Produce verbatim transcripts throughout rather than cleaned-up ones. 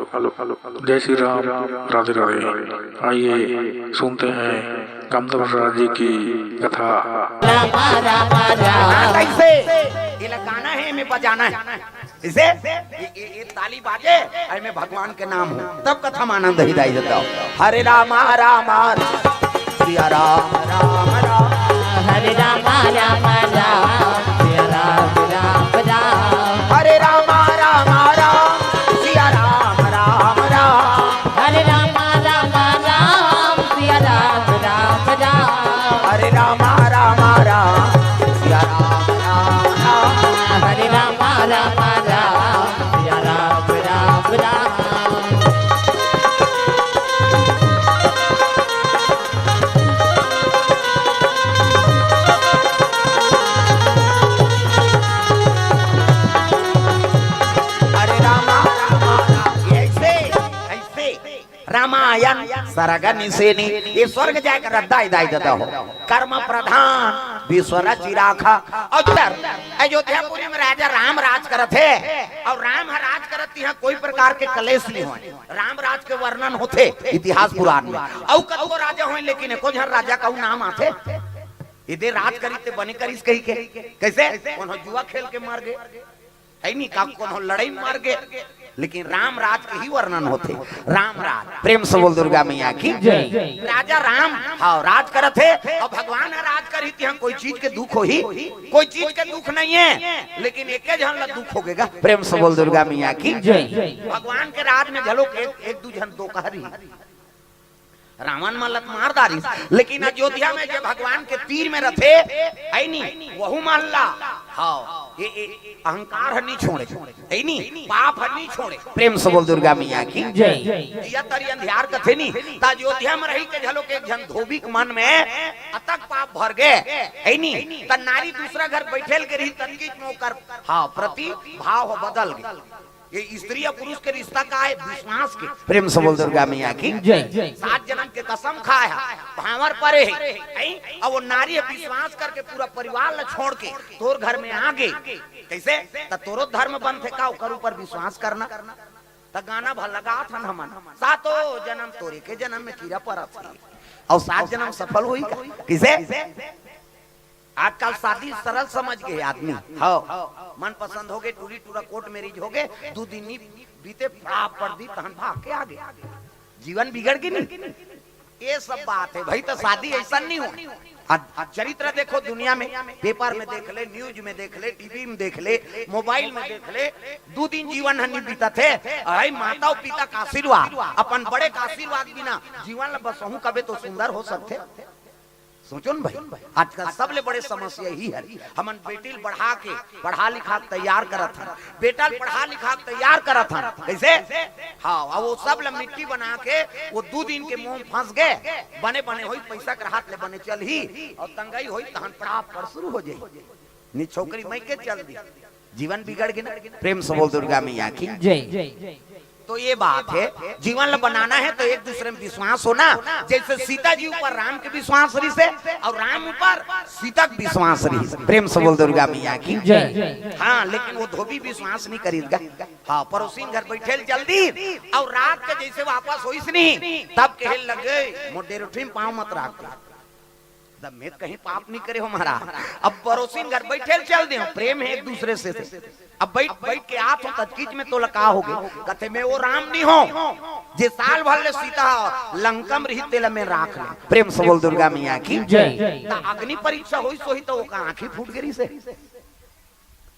Hello, hello, hello. जय श्री राम, राधे राधे। आइए सुनते हैं कामदेव राजा जी की कथा। रामा रामा राम। हाँ, कैसे? ये ला गाना है, एमे बजाना है। इसे ये, ये, ये ताली बाजे, अरे में भगवान के नाम हो, तब कथा में आनंद ही दाई देता हो। हरे रामा रामा सिया राम राम राम। हरे रामा रामा राम सिया राम राम राम। हरे रामा रामा राम सिया राम राम राम। हरे रामा रामा राम सिया राम राम राम। हरे रामा रामा राम सिया राम राम राम। हरे रामा रामा राम सिया राम राम राम। हरे रामा रामा राम, ऐसे, ऐसे। रामायण सरग निसेनी, ये स्वर्ग जाए के रद्दा ही दाई देता हो। कर्म प्रधान विश्व रचि राखा। और इधर अयोध्यापुरी में राजा राम राज करत हे, और राम ह राज करत, यहाँ कोई प्रकार के कलेश नहीं होय। राम राज के वर्णन होथे इतिहास पुराण में। अउ कतको राजा होय, लेकिन एको झन राजा का नाम आथे, इदे राज करी ते बने करिस कही के। कैसे? कोनो जुआ खेल के मर गे, है नी का, कोनो लड़ाई मर गे, लेकिन राम राज के ही वर्णन होथे। राम राज, प्रेम से बोल दुर्गा मैया की जय। राजा राम, हाँ, राज करत हे, अब भगवान ह राज करही, तिहां कोई चीज के दुख होही? कोई चीज के दुख नहीं है, लेकिन एके झन ला दुख होगे गा। प्रेम से बोल दुर्गा मैया की जय। भगवान के राज में घलो एक, एक दू झन दो कहरी। रावण मन ल त मार डारिस, लेकिन अयोध्या में जे भगवान के तीर में रथे, है नी, वहू मन ला, हाँ, ये, ये अहंकार ह नी छोड़े, है नी, पाप ह नी छोड़े। प्रेम से बोल दुर्गा मैया की जय। दिया तरी अंधियार कथे नी, त अयोध्या में रही के घलो के एक झन धोबी के मन में अतक पाप भर गे, है नी, त नारी दूसरा घर बैठे ल गे रही, ततकी में ओकर, हाँ, प्रति भाव ह बदल गे। ये स्त्री अउ पुरुष के रिश्ता का है? विश्वास के। प्रेम से बोल दुर्गा मैया की जय। सात जनम के कसम खाय हा, भांवर परे हे, हैं? अउ वो नारी ह विश्वास करके पूरा परिवार ला छोड़ के तोर घर में आ गे। कैसे? त तोरो धर्म बनथे का ओकर ऊपर विश्वास करना? त गाना भर लगात हन हमन, सातों जनम तोरे के जनम में कीरा परत हे, अउ सात जनम सफल होही का? किसे? आजकल शादी सरल समझ गे आदमी। हव, मनपसंद होगे, टूरी टूरा कोर्ट मैरिज होगे, दू दिन नी बीते, फड़ाक पड़ दी, तहन भाग के आगे। जीवन बिगड़ गे नी। ये सब बात हे भाई, त शादी अइसन नी हो। आ, आ चरित्र देखो दुनिया में, पेपर में देख ले, न्यूज में देख ले, टीवी में देख ले, मोबाइल में देख ले, दू दिन जीवन ह नी बीतत हे। अरे माता अउ पिता का आशीर्वाद, अपन बड़े का आशीर्वाद बिना जीवन ल बसहूं कबे तो सुंदर हो सकथे? सोचो न भाई, आजकल सबले बड़े समस्या ही हे। हमन बेटी ल बढ़ा के, पढ़ा लिखा के तैयार करत हन, बेटा ल पढ़ा लिखा के तैयार करत हन। कैसे? हाँ, अउ वो सब ल मिट्टी बना के वो दू दिन के मोह में फंस गे। बने बने होई, पैसा कर हाथ ले बने चलही, अउ तंगई होई तहन पड़ाव पड़ शुरू हो जाई। नी छोकरी मइके चल दी। जीवन बिगड़ गे ना। प्रेम से बोल दुर्गा मैया की जय। तो ये बात हे, जीवन ल बनाना हे त एक दूसरे में विश्वास होना। जैसे सीता जी ऊपर राम के विश्वास रहिसे अउ राम ऊपर सीता के विश्वास रहिसे। प्रेम से बोल दुर्गा मैया की जय। हाँ, लेकिन वो धोबी विश्वास नी करिस गा। हाँ, पड़ोसिन घर बैठे ल चल दिस अउ रात के जैसे वापस होइस नी, तब कहे लगे, "मोर डेरोठी में पाँव मत राख।" त मैं त कहीं पाप नी करे हों महाराज। अब पड़ोसिन घर बैठे ल चल देंव, प्रेम हे एक दूसरे से। अब बैठ, बैठ के आत हों, ततकीच में तोला का होगे? कथे, "मैं वो राम नी हों, जे साल भर ले सीता लंका में रहिस, तेला मैं राख लेंव।" प्रेम से बोल दुर्गा मैया की जय। त अग्नि परीक्षा होइस होही त ओकर आँखी फूट गे रहिसे।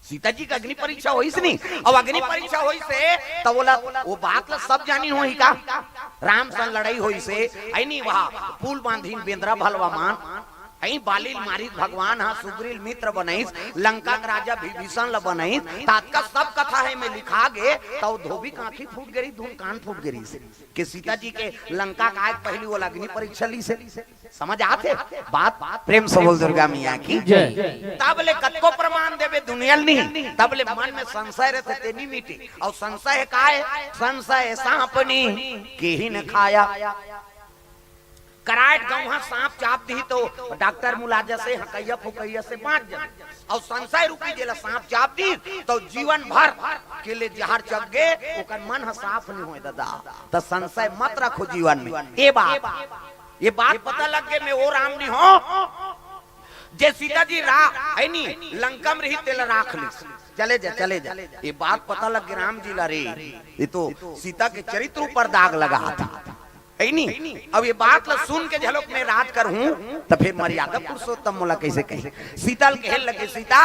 सीता जी के अग्नि परीक्षा होइस नी, अउ अग्नि परीक्षा होइसे, त ओला, वो बात ला सब जानिन होही का? राम संग लड़ाई होइसे, अइ नी, वहाँ पुल बांधिन, बेंदरा भलवा मान, अइ बाली ल मारिस भगवान ह, सुग्रीव मित्र बनाइस, लंका के राजा विभीषण ल बनाइस, त अतका सब कथा हे में लिखा गे, त वो धोबी के आँखी फूट गे रहिस, धुन कान फूट गे रहिस। के सीता जी के लंका के आए के पहिली ओला अग्नि परीक्षा लिसे। समझ आथे बात? प्रेम से बोल दुर्गा मैया की जय। तब ले कतको प्रमाण देबे दुनिया ल नहीं, तब ले मन में संशय रहिथे ते नी मिटे। अउ संशय हे काय? संशय सांप नी केहि न खाया। कराट गौहा सांप चाप दिही तो डॉक्टर मुलाजा से हकैया फुकैया से बांच जाही। अउ संशय रूपी जेला सांप चाप दिही तो जीवन भर के ले जहर चख गे, ओकर मन ह साफ नहीं होय दादा। त संशय मत रखो जीवन में। ए बात, ये बात पता लग गे, मैं वो राम नहीं हो जे सीता जी रा है नी लंका में रही तेला राख ली। चले जा, चले जा। ये बात पता लग गे राम जी ला रे, ये तो सीता के चरित्र ऊपर दाग लगा था। है नी? अब ये बात ला सुन के झलक मैं राज करहूं, त फिर मर्यादा पुरुषोत्तम मोला कैसे कहे? सीता ल कहे लगे, सीता,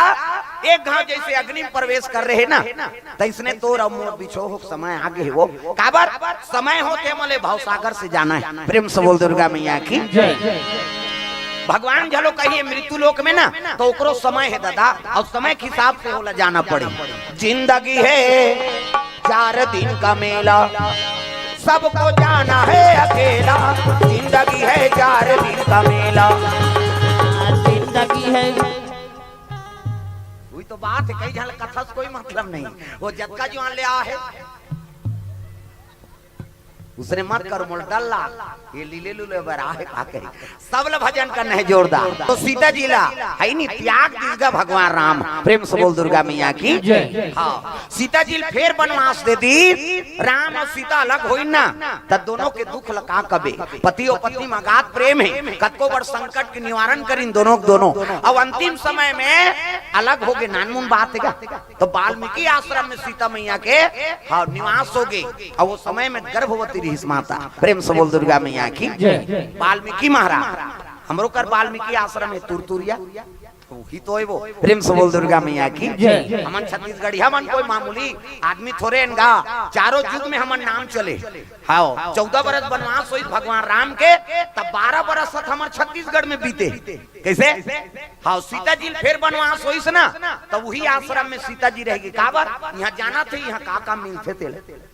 एक घाव जैसे अग्नि में प्रवेश कर रहे ना, त इसने तोर अउ मोर बिछोह के समय आ गे हे वो। काबर? समय होते मले भवसागर से जाना है। प्रेम से बोल दुर्गा मैया की। जय। भगवान झलो कहिए मृत्यु लोक में ना, तो ओकरो समय है दादा, अउ समय के हिसाब से ओला जाना पड़े। जिंदगी है चार दिन का मेला, सबको जाना है अकेला। जिंदगी है चार दिन का मेला। जिंदगी है। वही तो बात है, कई झन कथा से कोई मतलब नहीं। वो जतका जुआन ले आ है, उसने मत करो, मोला डर लाग। ये लीले लूले बर आहे का कही। सब ला भजन करना है जोरदार। तो सीता जी ला, है नी, त्याग दीस गा भगवान राम। प्रेम से बोल दुर्गा मैया की। जय। हाँ, सीता जी ला फेर बनवास दे दीस। राम अउ सीता अलग होइन ना, त दोनों के दुख ला का कबे? पति अउ पत्नी में अगाध प्रेम हे, कतको बड़ संकट के निवारण करिन दोनों के दोनों। अब अंतिम समय में अलग हो गे, नानमुन बात हे गा। तो वाल्मीकि आश्रम में सीता मैया के, हाँ, निवास हो गे। अउ वो समय में गर्भवती रहिस माता। प्रेम से बोल दुर्गा मैया की। जय। वाल्मीकि महाराज, हमरो कर वाल्मीकि आश्रम हे तुरतुरिया, वही तो हे वो। प्रेम से बोल दुर्गा मैया की। जय। हमन छत्तीसगढ़िया मन कोई मामूली आदमी थोरे हन गा, चारों युग में हमर नाम चले। हाँ, चौदह बरस बनवास होइस भगवान राम के, तब बारह बरस तक हमर छत्तीसगढ़ में बीते। कैसे? हाँ, सीता जी ल फेर बनवास होइस ना, तब वही आश्रम में सीता जी रह गे। काबर? इहाँ जानथे, इहाँ का का मिलथे तेला।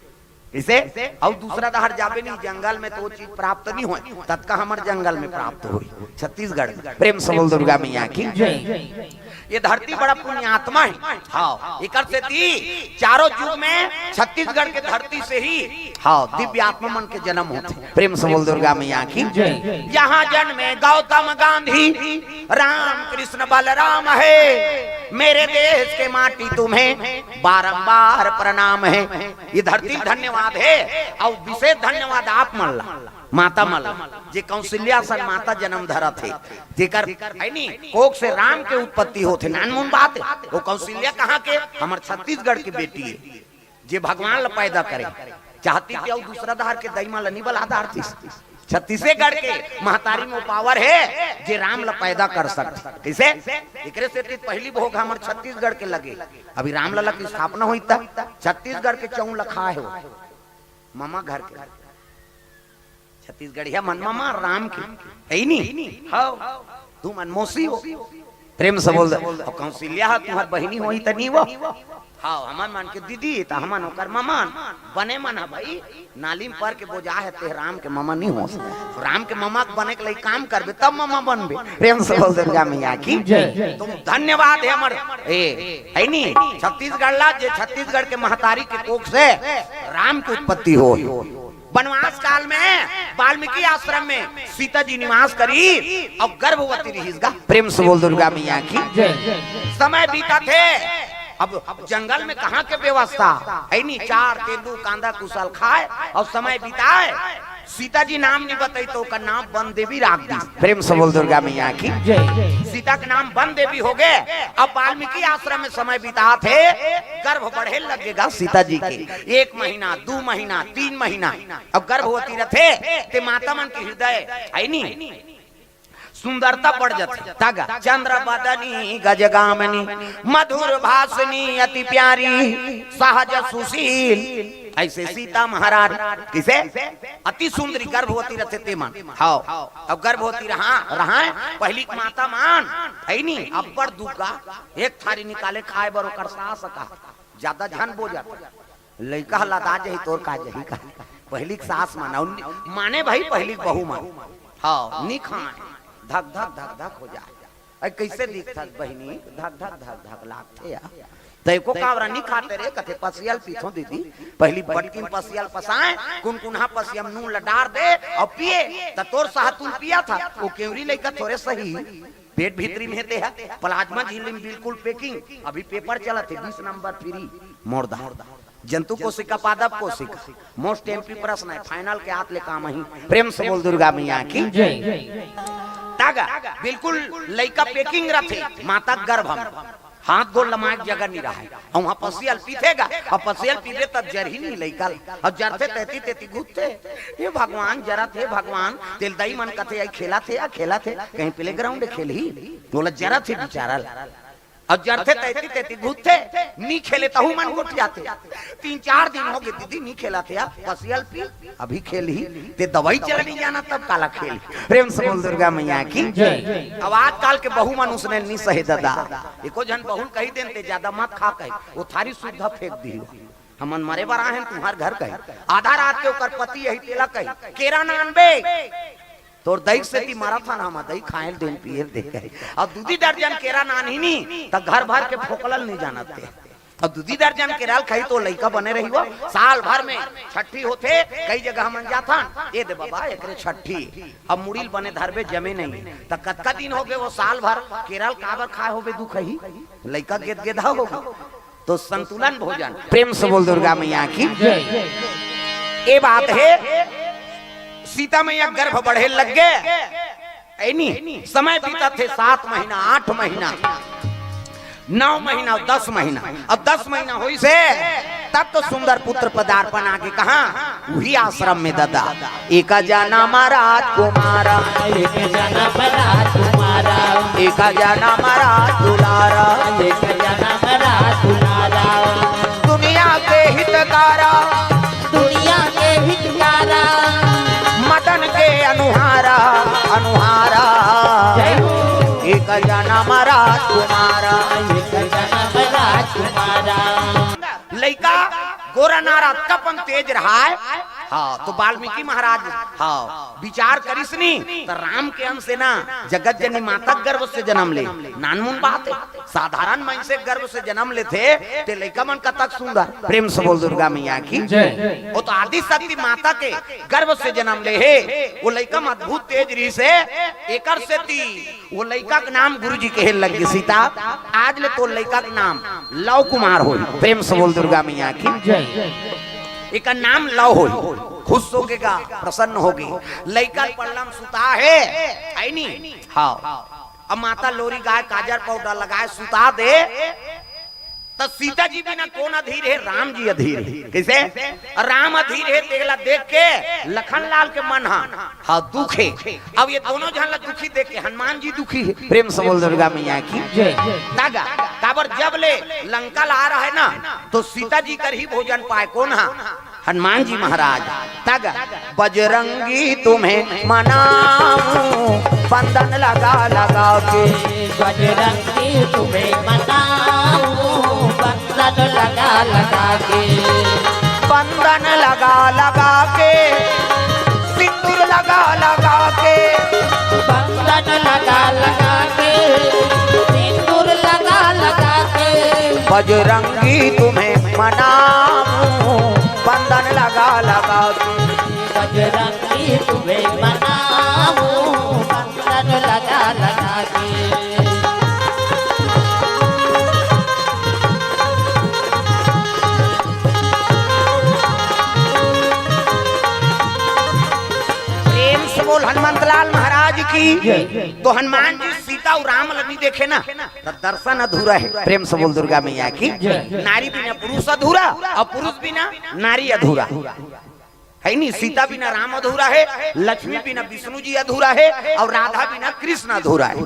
कैसे? अउ दूसरा डहर जाबे नहीं, जंगल में तो वो चीज प्राप्त नहीं होय, ततका हमर जंगल में प्राप्त होई, छत्तीसगढ़ में। प्रेम से बोल दुर्गा मैया की। जय। ये धरती बड़ा पुण्यात्मा हे। हाँ, एकर सेती चारों युग में छत्तीसगढ़ के धरती से ही, हाँ, दिव्य आत्मा मन के जन्म होथे। प्रेम से बोल दुर्गा मैया की। जय। यहाँ जन्मे गौतम गांधी, राम कृष्ण बलराम है, मेरे देश के माटी तुम्हें बारंबार प्रणाम है। ये धरती ल धन्यवाद हे, अउ विशेष धन्यवाद आप मन ला, माता मन ला, जे कौशल्या सन माता जन्म धरत हे, जेकर, है नी, कोख से राम के उत्पत्ति होथे। नानमुन बात हे, वो कौशल्या कहाँ के? हमर छत्तीसगढ़ के बेटी हे, जे भगवान ला पैदा करे। चाहती कि अउ दूसरा डहर के दई मन ला नहीं बला डारतिस। छत्तीसगढ़ के महतारी में पावर हे, जे राम ला पैदा कर सकथे। कैसे? एकरे सेती पहली भोग हमर छत्तीसगढ़ के लगे। अभी रामलला की स्थापना होई त छत्तीसगढ़ के चौं लखा हे वो। ममा घर के। छत्तीसगढ़िया मन ममा राम के। है नी? हव। तुमन मौसी हो। प्रेम से बोल दे। अउ कौशल्या ह तुंहर बहिनी होही त नी वो। हव, हमन मन के दीदी, त हमन ओकर ममा न। बने मन ह भाई, नाली म पर के बोजा हे, ते राम के ममा नी हो। राम के ममा के बने के लई काम करबे, तब ममा बनबे। प्रेम से बोल दुर्गा मैया की। जय। तुम धन्यवाद हे हमर, ए, है नी? छत्तीसगढ़ ला, जे छत्तीसगढ़ के महतारी के कोख से राम के उत्पत्ति हो। बनवास काल में वाल्मीकि आश्रम में सीता जी निवास करी अउ गर्भवती रहिस गा। प्रेम से बोल दुर्गा मैया की। जय। समय बीतत हे, अब जंगल में कहाँ के व्यवस्था हे नी? चार तेंदू कांदा कुसल खाय अउ समय बिताय। सीता जी नाम नी बताई त ओकर नाम वन देवी राख दिस। प्रेम से बोल दुर्गा मैया की। जय। सीता के नाम वन देवी हो गे। अब वाल्मीकि आश्रम में समय बितात हे, गर्भ बढ़े लगे गा सीता जी के। एक महीना, दू महीना, तीन महीना, अब गर्भवती रथे, ते माता मन के हृदय हे नी, सुंदरता बढ़ जाथे। तगा चंद्र बदनी गजगामिनी, मधुर भाषिणी अति प्यारी, सहज सुशील। ऐसे सीता महारानी किसे अति सुंदरी गर्भवती रथे ते मन। हव, अब गर्भवती रहा, रहा, पहिली के माता मन, हे नी, अब्बड़ दुख गा, एक थारी निकाले खाय बर ओकर सास का, ज्यादा झन बोजय। लइका ह लदा जाही, तोर का जाही का? पहिली के सास मन, अउ माने भाई, पहिली के बहू मन। हव, नी खाय, धक धक धक धक हो जाय। अरे, कैसे दिखथस बहिनी? धक धक धक धक लागथे यार। त एको कावरा नी खाते रे, कथे पसियल पीथो दीदी। पहली बटकिन पसियल पसाए, कुनकुनहा पसियम नून ल डार दे अउ पिए, त तोर साहतुन पिया था। वो केवरी लइका थोरे सही, पेट भीतरी में हे ते हा। प्लाज्मा झिल्ली में बिल्कुल packing, अभी paper चलत हे, बीस नंबर free। मोरदा जंतु कोशिका, पादप कोशिका, most M P प्रश्न हे, final के आत ले काम ही। प्रेम से बोल दुर्गा मैया की। जय। तागा बिल्कुल लइका packing रथे, माता गर्भ में हाथ गोड़ लमाए के जगह नी रहय। अउ वहाँ पसियल पीथेगा, अउ पसियल पीबे त जरही नी लइका ल। अउ जरथे तेती तेती घुसथे। हे भगवान, जरत हे भगवान, तेल दई मन कथे, "आई खेलत हे या खेलत हे, कहीं playground खेलही?" बोला, "जरत हे बिचारा ल।" अउ जरथे तेती तेती घुसथे, नी खेले तहू मन गोठियाथे। तीन चार दिन हो गे दीदी, नी खेलत हे या, पसियल पी, अभी खेलही, ते दवाई चला नी जानत तब काला खेलही। प्रेम से बोल दुर्गा मैया की। जय। अब आजकल के बहू मन उसने नी सहे दादा। एको झन बहू ल कही देन ते जादा मत खा कही, वो थारी सुद्धा फेंक दिही। हमन मरे बर आए हन तुम्हार घर कही। आधा रात के ओकर पति यही तेला कही, "केरा नान बे।" तोर दई के सेती मरत हन हम, दई खाए ल देन पिए ल दे कही। अब दूधी दर्जन केरा नानही नी, त घर भर के फोकलल नी जानत ते। अब दूधी दर्जन केरा ल खाही तो लइका बने रही वो। साल भर में छठी होथे, कई जगह हमन जाथन, "ए दे बाबा, एकरे छठी।" अब मुड़ी ल बने धरबे जमे नहीं। त कतका दिन हो गे वो साल भर केरा ल काबर खाए होबे दुखही? लइका गेदगेदा होगा। तो संतुलन भोजन। प्रेम से बोल दुर्गा मैया की। जय। ए बात हे, सीता मैया गर्भ बढ़े लग गे। ए नी, समय बीतत हे, सात महीना, आठ महीना, नौ महीना, दस महीना। अब दस महीना होइस हे, तब तो सुंदर पुत्र पदार्पण आगे कहाँ? उही आश्रम में दादा। एक जनम राजकुमारा, एक जनम राजकुमारा, एक जनम राजदुलारा, एक जनम राजदुलारा, दुनिया के हितकारा, दुनिया के हितकारा, मदन के अनुहारा, अनुहारा। जय हो। एक जनम राजकुमारा, एक जनम राजकुमारा। लइका गोरा नारा तपन तेज रहाय। हाँ, तो वाल्मीकि महाराज, हाँ, विचार करिस नी, त राम के अंश हे ना, जगत जननी माता के गर्भ से जनम ले, नानमुन बात हे। साधारण मनसे गर्भ से जनम लेथे, ते लइका मन कतक सुंदर। प्रेम से बोल दुर्गा मैया की। जय। वो तो आदि शक्ति माता के गर्भ से जनम ले हे, वो लइका म अद्भुत तेज रिहिस हे, एकर सेती वो लइका के नाम गुरुजी कहे लग गे, "सीता, आज ले तोर लइका के नाम लव कुमार होही।" प्रेम से बोल दुर्गा मैया की। जय। एकर नाम लव होही। खुश होगे गा, प्रसन्न होगे। लइका पल्लम सुता हे, हे नी? हाँ। अब माता लोरी गाय, काजर पाउडर लगाए, सुता दे। त सीता जी बिना कोन अधीर हे? राम जी अधीर हे। कइसे? राम अधीर हे, तेला देख के लखन लाल के मन हा, हाँ, दुखे। अब ये दोनों झन ला दुखी देख के हनुमान जी दुखी हे। प्रेम से बोल दुर्गा मैया की। जय। तागा, काबर जब ले लंका ला रहा हे ना, तो सीता जी कर ही भोजन पाए। कोन हा? हनुमान जी महाराज। तागा, बजरंगी तुम्हें मनाऊं, बंधन लगा लगा के। बजरंगी तुम्हें मनाऊं, बंधन लगा लगा के। बंधन लगा लगा के, सिंदूर लगा लगा के। बंधन लगा लगा के, सिंदूर लगा लगा के। बजरंगी तुम्हें मनाऊं, बंधन लगा लगा के। बजरंगी तुम्हें मनाऊं, बंधन लगा लगा के। प्रेम से बोल हनुमंत लाल महाराज की। जय। तो हनुमान जी सीता अउ राम ल नी देखे ना, त दर्शन अधूरा हे। प्रेम से बोल दुर्गा मैया की। जय। नारी बिना पुरुष अधूरा अउ पुरुष बिना नारी अधूरा। हे नी, सीता बिना राम अधूरा हे, लक्ष्मी बिना विष्णु जी अधूरा हे अउ राधा बिना कृष्ण अधूरा हे।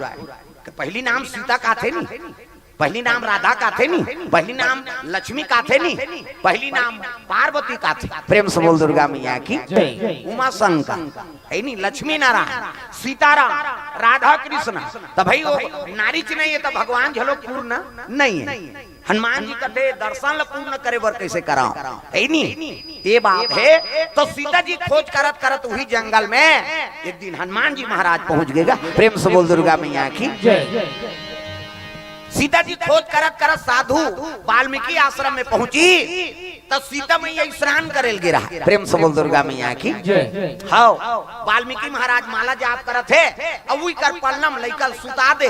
त पहली नाम सीता काथे नी, पहली नाम राधा काथे नी, पहली नाम लक्ष्मी काथे नी, पहली नाम पार्वती काथे। प्रेम से बोल दुर्गा मैया की। जय। उमा शंकर, हे नी, लक्ष्मी नारायण, सीताराम, राधा कृष्ण। त भई वो नारी च नहीं हे त भगवान घलो पूर्ण नहीं हे। हनुमान जी कथे, "दर्शन ल पूर्ण करे बर कइसे कराओ?" हे नी, ये बात हे। तो सीता जी खोज करत करत उही जंगल में एक दिन हनुमान जी महाराज पहुंच गे गा। प्रेम से बोल दुर्गा मैया की। जय। सीता जी खोज करत करत साधु वाल्मीकि आश्रम में पहुंची, त सीता मैया स्नान करे ल गे रहा। प्रेम से बोल दुर्गा मैया की। जय। हव, वाल्मीकि महाराज माला जाप करत हे, अउ उही कर पलना म लइका ल सुता दे।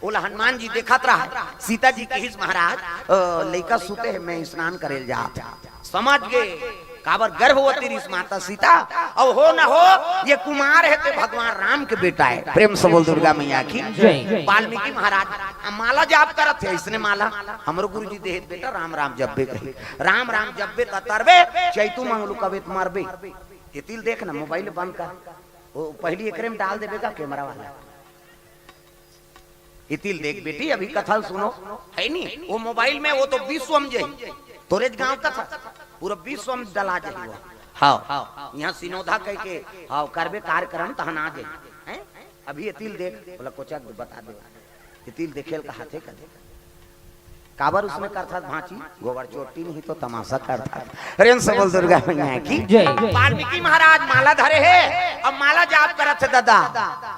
ओला हनुमान जी देखत रहा। सीता जी कहिस, "महाराज, अ, लइका सुते हे, मैं स्नान करे ल जात हंव।" समझ गे, काबर गर्भवती रिहिस माता सीता, अउ हो न हो, ये कुमार हे ते भगवान राम के बेटा हे। प्रेम से बोल दुर्गा मैया की। जय। वाल्मीकि महाराज माला जाप करत हे, अइसने माला हमरो गुरुजी देहे, "बेटा राम राम जपबे कही, राम राम जपबे त तरबे, चैतू मंगलू कबे त मरबे।" एती ल देख ना, मोबाइल बंद कर, वो पहिली एकरे में डाल देबे का कैमरा वाला। एती ल देख बेटी, अभी कथा ल सुनो, हे नी? वो मोबाइल में वो तो विश्व म जाही, तोरेच गांव कथा, पूरा विश्व म डला जाही वो। हव, इहां सिनोधा कहिके, हव, करबे कार्यक्रम तहन आ जाही, हैं? अभी एती ल देख, ओला कोचक बता दे, एती ल देखे ल कहाथे कथे। काबर उसने करथस भांची? गोबर चोट्टी नहीं तो तमाशा करथस। प्रेम से बोल दुर्गा मैया की। जय। वाल्मीकि महाराज माला धरे हे, अब माला जाप करत हे ददा।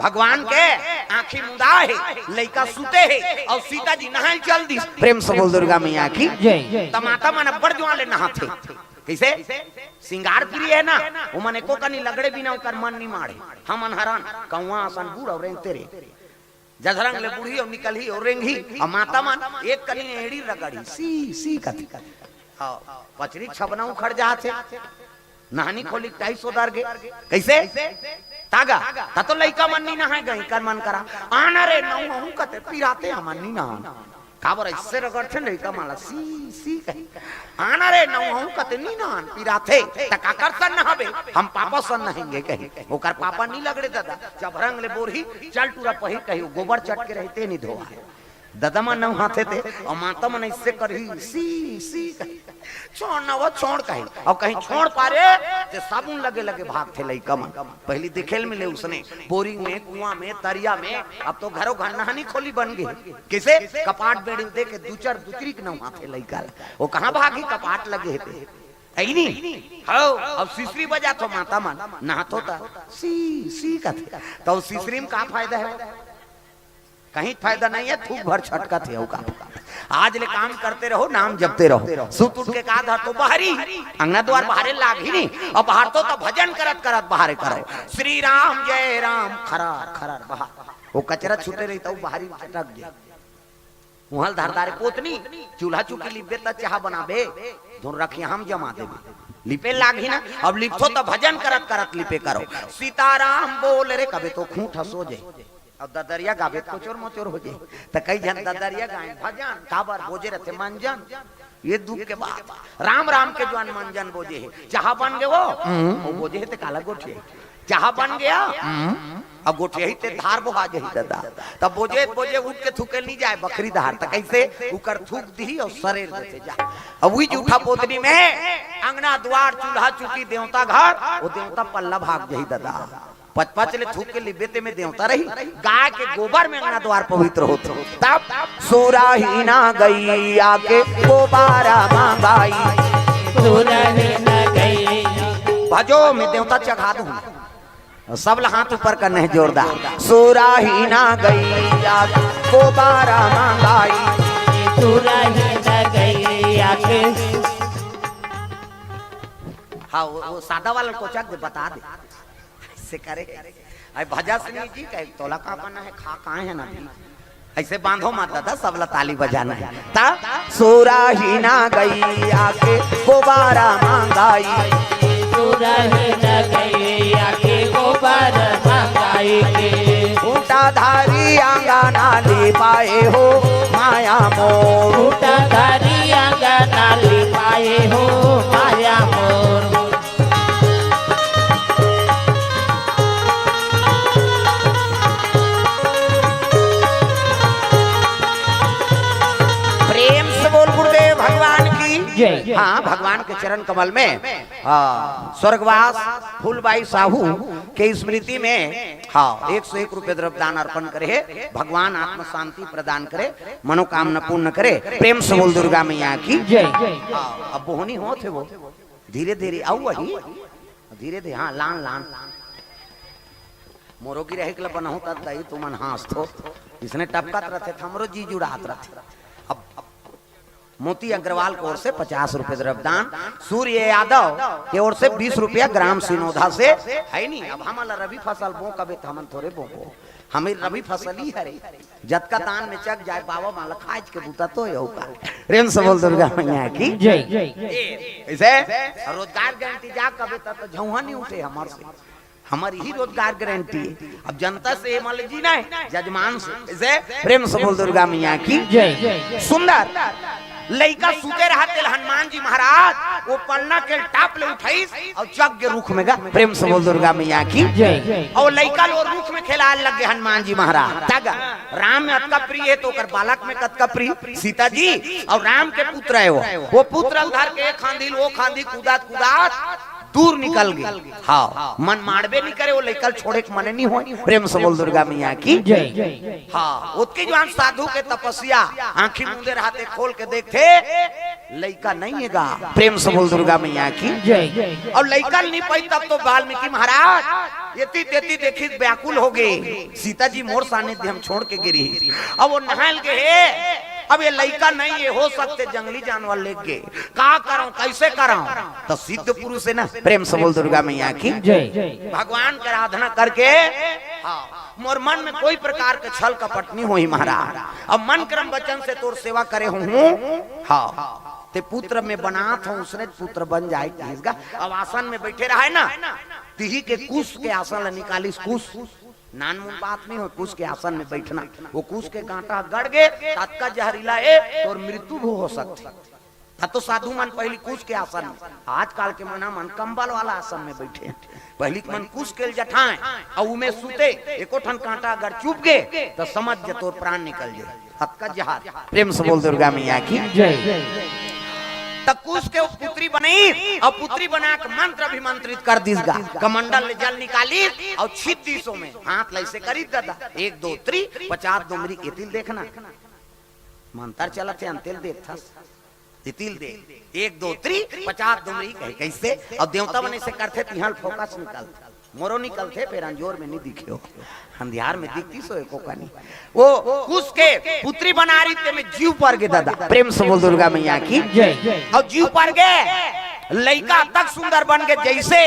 भगवान के आंखी मुंदा हे, लइका सुते हे, अउ सीता जी नहाय ल चल दिस। प्रेम से बोल दुर्गा मैया की। जय। त माता मन अब्बड़ जुवार ले नहाथे। कइसे? सिंगार प्रिय हे ना, ओमन एको कनी लगड़े बिना ओकर मन नी माढ़े। हमन हरन, कौवा असन बूढ़ अउ रेंगते रे। जधरंग ले बूढ़ही अउ निकलही अउ रेंगही, अउ माता मन एक कनी एड़ी रगड़ही, सी, सी कथे। हव, पचरी छबना उखड़ जात हे। नहानी खोली टाई सोदर गे। कइसे? तागा, त तो लइका मन नी नहाय गही, कर मन करा। आना रे, नहूं कथे, पिराथे हमन नी नहान। काबर अइसे रगड़थे लइका मन ला, सी, सी कही। आना रे, नहूं कथे नी नहान, पिराथे। त काकर सन नहाबे? हम पापा सन नहाएंगे कही। ओकर पापा नी लगड़े ददा। जबरंग ले बोरही, चल टूरा पहिर कही, गोबर चट के रहिथे नी धोआ। ददा मन नहाथे ते, अउ माता मन अइसे करही, सी, सी कही। छोड़ ना वो, छोड़ कही। अउ कहीं छोड़ पारे, ते साबुन लगे लगे भागथे लइका मन। पहिली देखे ल मिले उसने, बोरिंग में, कुआं में, तरिया में, अब तो घरो घर नहानी खोली बन गे। कइसे? कपाट बेड़ी दे के दू चार दुतरी के नहाथे लइका ल। वो कहाँ भागही, कपाट लगे हे ते। हे नी? हव, अब सिसरी बजाथो माता मन, नहाथो त सी, सी कथे। त वो सिसरी म का फायदा हे? कहीं फायदा नहीं हे, थूक भर छटकत हे, अउ का। आज ले काम करते रहो, नाम जपते रहो। सुत उठ के का धरथो बहरी, अंगना द्वार बहारे लागही नी, अउ बहारथो त भजन करत करत बहारे करो। श्री राम जय राम, खरर खरर बहार। वो कचरा छूटे रही त वो बहारी छटक गे। उहां ल धर डारे पोतनी, चूल्हा चुकी लिपबे त चाहा बनाबे, धुन रखिया हम जमा देबे। लिपे लागही ना, अब लिपथो त भजन करत करत लिपे करो। सीताराम बोल रे कबे तो खूंट ह सो जाय। अब ददरिया गाबे त कोचोर मोचोर हो जाय। त कई झन ददरिया गाय भजन, काबर बोजे रथे मंजन। ये दुख के बात। राम राम के जुवार मंजन बोजे हे। चाहा बन गे वो, हम्म। वो बोजे हे ते काला गोठिया। चाहा बन गे, हम्म। अब गोठियाही ते धार बोहा जाही ददा। तब बोजे, बोजे उठ के थूके नी जाय बखरी धार। त कइसे? उकर थूक दिही अउ सरेर देथे जा। अब उही जूठा पोतनी में अंगना द्वार चूल्हा चुकी देवता घर, वो देवता पल्ला भाग जाही ददा। पच पच ले थूक के लिबे ते में देवता रही, गाय के गोबर में अंगना द्वार पवित्र होथे। तब सुरहीना गैया के गोबारा मांगाई। सुरहीना गैया। भजो में देवता चघा दूं। सब ला हाथ ऊपर करने हे जोरदार। सुरहीना गैया के गोबारा मांगाई। सुरहीना गैया के। हाँ, वो, वो सादा वाला कोचक दे, बता दे। अइसे करे। अरे भजा सुनी जी, कहे, "तोला का बना है, खा काहे है ना भी?" अइसे बांधो मत दादा, सब ला ताली बजाना है। ता सुरहीना गैया के गोबारा मांगाई। सुरहीना गैया के गोबारा मांगाई के। खूंटा धारी आंगना लिपाए हो माया मोर। खूंटा धारी आंगना लिपाए हो माया मोर। प्रेम से बोल गुरुदेव भगवान की जय। हाँ, भगवान के चरण कमल में, हाँ, स्वर्गवास फूलबाई साहू के स्मृति में, हाँ, एक सौ एक रुपये द्रव्य दान अर्पण करे हे। भगवान आत्म शांति प्रदान करे, मनोकामना पूर्ण करे। प्रेम से बोल दुर्गा मैया की जय। हाँ, अब बोहनी होत हे वो। धीरे धीरे अउ वही, धीरे धीरे, हाँ, लान लान। मोरो गिरहिक ल बनाहूं त दई तुमन हांसथो। इसने टपकत रथे त हमरो जी जुड़ात रथे। अब मोती अग्रवाल के ओर से पचास रुपए द्रव्यदान, सूर्य यादव के ओर से बीस रुपया ग्राम सिनोधा से। है नी, अब हमन ल रबी फसल बो कबे त हमन थोरे बोबो, हमें रबी फसल ही हरे। जतका दान में चक जाए बाबा माला खाज के बूता तो यहू का। प्रेम से बोल दुर्गा मैया की। जय। ए, ऐसे रोजगार गारंटी जा कबे त, त झौहा नहीं उठे हमर से। हमर ही रोजगार गारंटी है। अब जनता से ये मान लीजिए ना, जजमान से। ऐसे प्रेम से बोल दुर्गा मैया की। जय। सुंदर लइका सुते रहा तेल हनुमान जी महाराज, वो पलना के टाप ले उठाइस और चक के रुख में गा। प्रेम से बोल दुर्गा मैया की। जय। और लइका लो रुख में खेलाए लगे हनुमान जी महाराज। तग राम में अतका प्रिय है तो ओकर बालक में कतका प्रिय। सीता जी और राम के पुत्र है वो, वो पुत्र उधर के खांदी वो खांदी कूदात कूदात दूर निकल गए। हाँ, मन मारबे नहीं करे, वो लइका ल छोड़े के मने नहीं होय। प्रेम से बोल दुर्गा मैया की। जय। हाँ, ओतके जुआन साधु के तपस्या, आंखी मूंदे रहते खोल के देखते, लइका नहीं है गा। प्रेम से बोल दुर्गा मैया की। जय। और लइका ल नहीं पाई तब तो वाल्मीकि महाराज एती तेती देखी व्याकुल हो गए। सीता जी मोर सानिध्य हम छोड़ के गिरी। अब वो नहाल के है, अब ये लइका नहीं, ये हो सकते जंगली जानवर लेके, का करूं, कैसे करूं? तो सिद्ध पुरुष है ना, प्रेम से बोल दुर्गा मैया की। जय। भगवान की आराधना करके, हाँ, मोर मन में कोई प्रकार के छल कपट नहीं होई महाराज। अब मन क्रम वचन से तोर सेवा करे हूँ। हाँ, ते पुत्र में बनात हूँ, उसने पुत्र बन जाए किहिस गा। अब आसन में बैठे रहे ना, तिही के कुश के आसन ला निकालिस। कुश नानमुन बात नहीं हो, कुश के आसन में बैठना। वो कुश के कांटा गड़ गे, ततका जहरीला ए, तोर मृत्यु भी हो सकथे। तब तो साधु मन पहली कुश के आसन में, आजकल के मना मन कंबल वाला आसन में बैठे हैं। पहली के मन कुश के जठाएं और उमे सुते, एको ठन कांटा अगर चुभ गे, तो समझ जा तोर प्राण निकल जाए। अतका जहर। प्रेम से बोल दुर्गा मैया की। जय। त कुश के पुत्री बनी और पुत्री बना के मंत्र अभिमंत्रित कर दिस गा। कमंडल ले जल निकाली और छिद्दी सो में हाथ लैसे करी दादा, एक दो त्री, पचास डोमरी के तिल देखना। मंत्र चलत है, अंतिल देखथस। तितिल दे, एक दो त्री, पचास डोमरी कहे कैसे? और देवता बने से करथे, तिहां फोकस निकलथे, मोरो निकलथे, फिर अंजोर में नहीं दिखे हो, अंधियार में दिखती सो एको कनी। वो कुश के पुत्री बना रही ते में जीव पर गे दादा। प्रेम से बोल दुर्गा मैया की। जय। और जीव पर गे लइका तक सुंदर बन गे, जैसे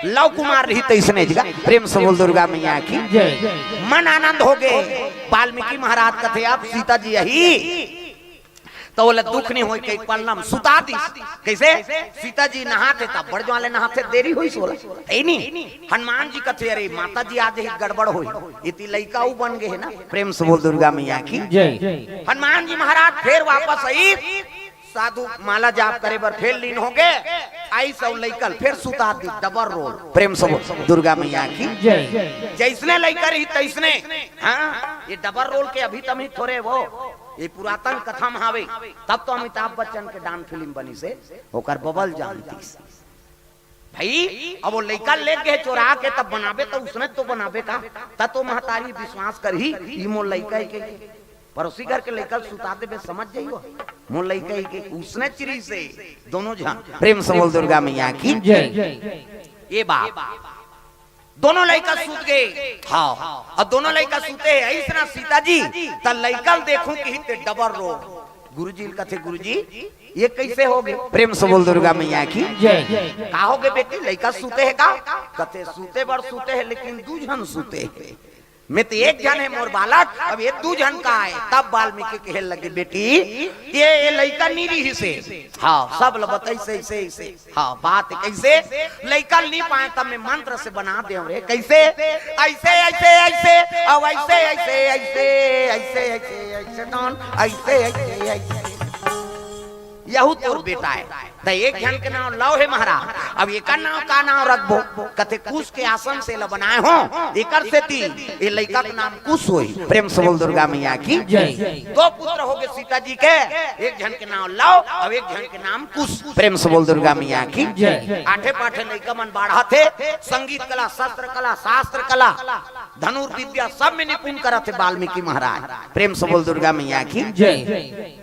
लव कुमार रही तैसने जगा। प्रेम से बोल दुर्गा मैया की। जय। मन आनंद हो गे। वाल्मीकि महाराज कथे, अब सीता जी यही तो ओला दुख नहीं होई, कई पलना म सुता दिस। कैसे? सीता जी नहाथे, तब बड़ ज्वाले नहाथे, देरी होई सोला। है नी? हनुमान जी कथे, "अरे, माता जी आज ही गड़बड़ होई।" इति लइका उ बन गए है ना। प्रेम से बोल दुर्गा मैया की। जय। हनुमान जी महाराज फिर वापस आई, साधु माला जाप करे बर फिर लीन हो गए। आई सब लइका ल फिर सुता दी, डबल रोल। प्रेम से बोल दुर्गा मैया की। जय। जैसने लइका रही तैसने। हाँ, ये डबल रोल के अभी तमी थोरे वो ये पुरातन कथा म हावे, तब तो अमिताभ बच्चन के डांस फिल्म बनिस हे, ओकर बबल जानतिस। भाई, अब वो लइका ले गे चोरा के तब बनाबे, त उसने तो बनाबे का, त तो महतारी विश्वास करही, ई मोर लइका हे के। पड़ोसी घर के लइका ल सुता देबे, समझ जाइयो, मोर लइका हे के, उसने चिरी से दोनों झन। प्रेम से बोल दुर्गा मैया की। जय। ये बात दोनों लइका सूत गए। हाँ, अब दोनों लइका सूते हैं, ऐसना सीता जी, त लइका ल देखूं कि ते डबल रो। गुरुजी ल कथे, "गुरुजी, ये कैसे हो गए?" प्रेम से बोल दुर्गा मैया की। जय। "का हो गए बेटी, लइका सूते हैं का?" कथे, "सूते बर सूते हैं, लेकिन दू झन सूते हैं। मैं तो एक झन है मोर बालक, अब ये दू झन का है?" तब वाल्मीकि कहे लगे, "बेटी, ये, ये लइका नी रही से।" हाँ, सब ल बताई से, से, से। हाँ, बात कैसे? लइका ल नी पाए तब मैं मंत्र से बना दे रे। कैसे? ऐसे, ऐसे, ऐसे, अब ऐसे, ऐसे, ऐसे, ऐसे, ऐसे, ऐसे, कौन? ऐसे, ऐसे, ऐसे। यहू तोर बेटा है। त एक झन के नाम लव है महाराज। अब एकर नाम का नाम रखबो? कथे कुश के आसन से ल बनाए हो, एकर सेती ये लइका के नाम कुश होई। प्रेम से बोल दुर्गा मैया की। जय। दो पुत्र हो गए सीता जी के, एक झन के नाम लव और एक झन के नाम कुश। प्रेम से बोल दुर्गा मैया की। जय। आठे पाठे लइका मन बाढ़त हे, संगीत कला, शस्त्र कला, शास्त्र कला, धनुर्विद्या सब में निपुण करत हे वाल्मीकि महाराज। प्रेम से बोल दुर्गा मैया की। जय।